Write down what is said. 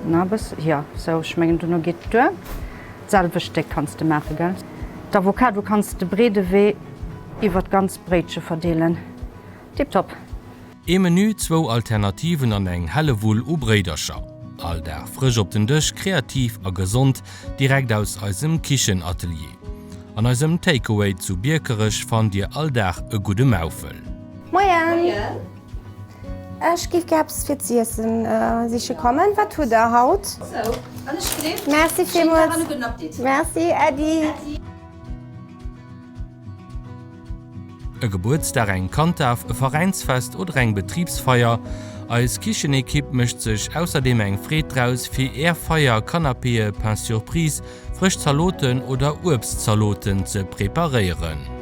Na, e bësse, jo, sou, ech mengen dono geet et duer. D'selwecht déck kanns de maachen, gell? D'Avocado kanns de breede Wee iwwer d'ganz Bréitche verdeelen. Tiptop! Ee Menü, zwou Alternativen an eng Hellewull u Bréidercher. All Dag frësch op den Dësch, kreativ a gesond, direkt aus eisem Kichenatelier. An eisem Takeaway zu Biekerech fannt Dir all Dag e gudde Maufel. Moien! Ech giff gär eppes fir z'iessen siche kommen. Wat hutt der haut? Merci villmools. Merci, Äddi. E Gebuertsdag, eng Kanddaf, e Veräinsfest oder eng Betribsfeier, eis Kichenekipp mécht sech ausserdeem eng Freed draus, fir Är Feier, Canapéë, Pain Surprise, frësch Zaloten oder Uebstzaloten ze preparéieren.